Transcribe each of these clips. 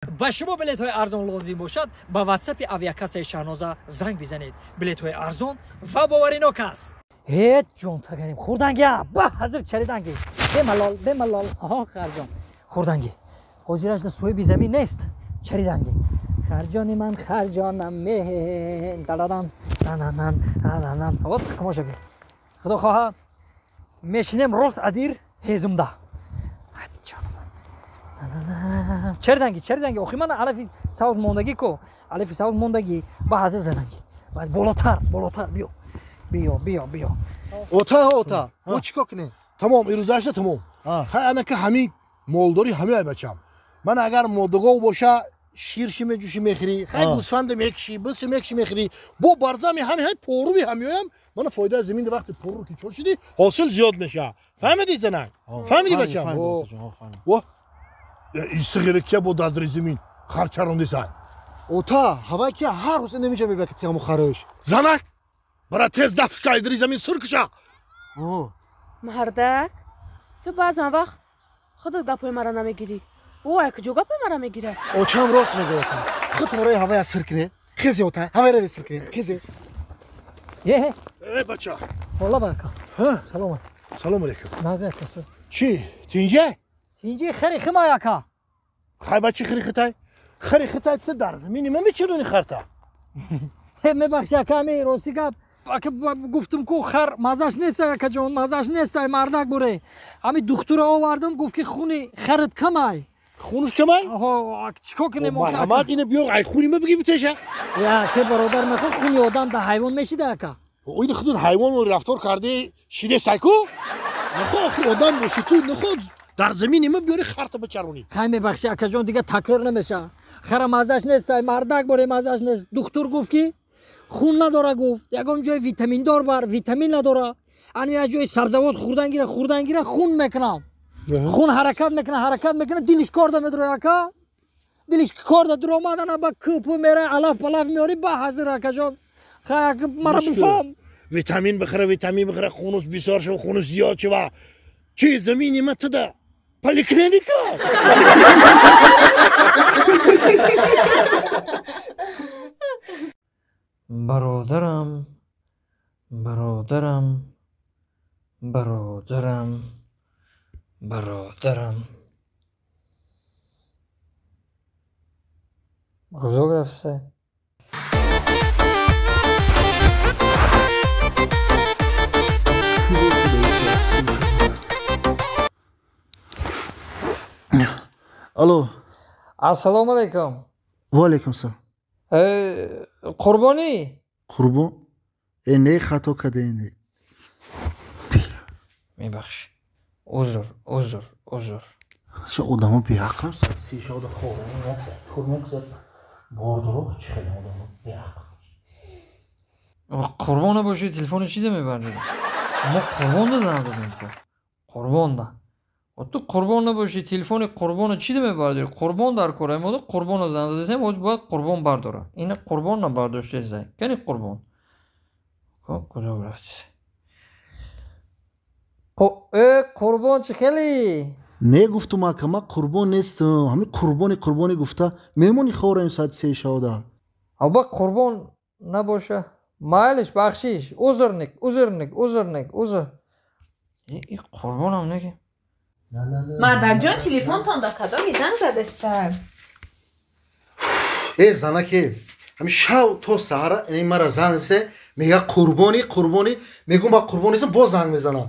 Ба шумо билетҳои арзон лозим бошад, ба ватсапи авиакассаи Шаҳноза занг бизанед. Билетҳои арзон ва боваринок аст. Ҳеҷ ҷон тагарим хурданги, ба ҳазир чариданги. Бемалол, бемалол. Ҳо харҷон. Хурданги. Ҳозираш да соҳиби замин нест. Чариданги. Харҷони ман харҷонам меҳ даладан нананан нананан. Вот тамоша бин. Худо хоҳа мешинем рост адир ҳезумда. Черданги, черданги. Охи мана алафи савз мондагӣ ко. Алафи савз мондагӣ. Ба ҳазир заданги. Баъд болотар, болотар биё. Биё, биё, биё. Ота, ота. Мо чӣ кор кунем? Тамом, ирӯзашта тамом. Хай анака ҳамин молдори ҳамин ай бачам. Ман агар модагов боша, ширши меҷӯши мехӯрӣ, хай гӯсфанде мекушӣ, бусе мекушӣ мехӯрӣ. Бо барзами ҳами ҳай поруви ҳамиёям, мана фоидаи замин вақти пору ки чор шидӣ, ҳосил зиёд мешавад. Фаҳмидӣ занак? Фаҳмидӣ бачам? Во исғири кия бо дадри замин харчарондисай. Ота, ҳавай ки ҳар рӯз инамиҷа мебия ки тиаму харош. Занак, бара тез дафт кайдри замин сур куша. Мардак, ту баъзан вақт худат гапҳои маро намегирӣ. Ой, куҷо гапҳои маро мегирад? Очам рост мегӯяд. Худ мораи ҳавая сир кунед. Хези ота, ҳавайра сир кунед. Хези. Е, э бача. Ҳола бака. Салом. Салом алейкум. Назар касу. Чӣ? Тинҷа? Тинҷи хари химай ака. Хай бачи хари хитай? Хари хитай ту дар замини ман мечирони харта. Мебахши ака, ами рости гап. Ака гуфтум ку хар мазаш нест акаҷон, мазаш нест, ай мардак буре. Ами духтура овардам, гуфт ки хуни харат камай. Хунуш камай? Ҳо, чикор кунем? Марҳамат, ина биё ай хуни ма бигӣ битеша. Я, ке бародар мехоҳ хуни одам да ҳайвон мешида ака. Ин худат ҳайвон рафтор карди, шиде сайку? Нахоҳ охир одам боши ту, нахоҳ дар замини ма биёри харта бичаронӣ. Хай мебахши акаҷон, дига такрор намеша. Хара мазаш нест, ай мардак боре мазаш нест. Духтур гуфт ки хун надора, гуфт. Ягон ҷои витаминдор бар, витамин надора. Ани як ҷои сабзавот хӯрдан гира, хӯрдан гира, хун мекунам. Хун ҳаракат мекунад, ҳаракат мекунад, дилиш корда медрояд ака. Дилиш корда дуромадана ба кӯпу мера, алаф палаф меорӣ, ба ҳазир акаҷон. Хай мара бифаҳм. Витамин бихӯра, витамин бихӯра, хунус бисёр шава, хунус зиёд шава. Чи замини ма туда поликлиника? Бародарам, бародарам, бародарам, бародарам. Куҷо рафта? Алло. Ассалому алайкум. Ва алайкум салом. Қурбонӣ? Қурбон? Э, не, хато кардед. Не. Мебахши. Узр, узр, узр. Чӣ одамо беақлам, соат се шаб хоб як бордуроқ, чӣ хеле одамо беақл. Қурбон набоши, телефони чӣ да мебардорӣ? Мо Қурбонда занг задем ку. Қурбонда. Ту Қурбон набоши, телефони Қурбона чӣ да мебардорӣ? Қурбон дар кор аймода, Қурбона занг задасем, ҳоз бояд Қурбон бардора. Ина Қурбон набардоштес зай. Кани Қурбон? Куҷо рафтис? Э, Қурбон чӣ хеле? Не гуфтум ака, ман Қурбон нестам. Ҳамин Қурбони Қурбони гуфта меҳмони хораем соати се шавода. Алба Қурбон набоша. Майлиш, бахшиш. Узрник, узрник, узрник, узр. И Қурбонам неки. Мардакҷон, телефонтон да кадоми занг задаста? Э, занаке, ҳамин шав то саҳара ин мара занг засе, мега Қурбони, Қурбони, мегӯм ба Қурбон нестам, боз занг мезанам.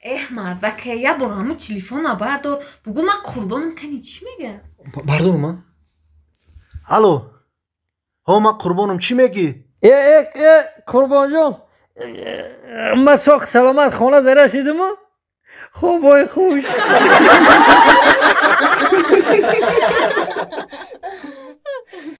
Эҳ, мардаке, як бор ҳамун телефона бардор, бугӯ ман Қурбонам, кани чӣ мега? Бардорам ман? Алло. Ҳо, ман Қурбонам, чӣ мегӣ? Э, э, э, Қурбонҷон, ман соқ саломат хона дарасидиму? Хуб, ой хуш.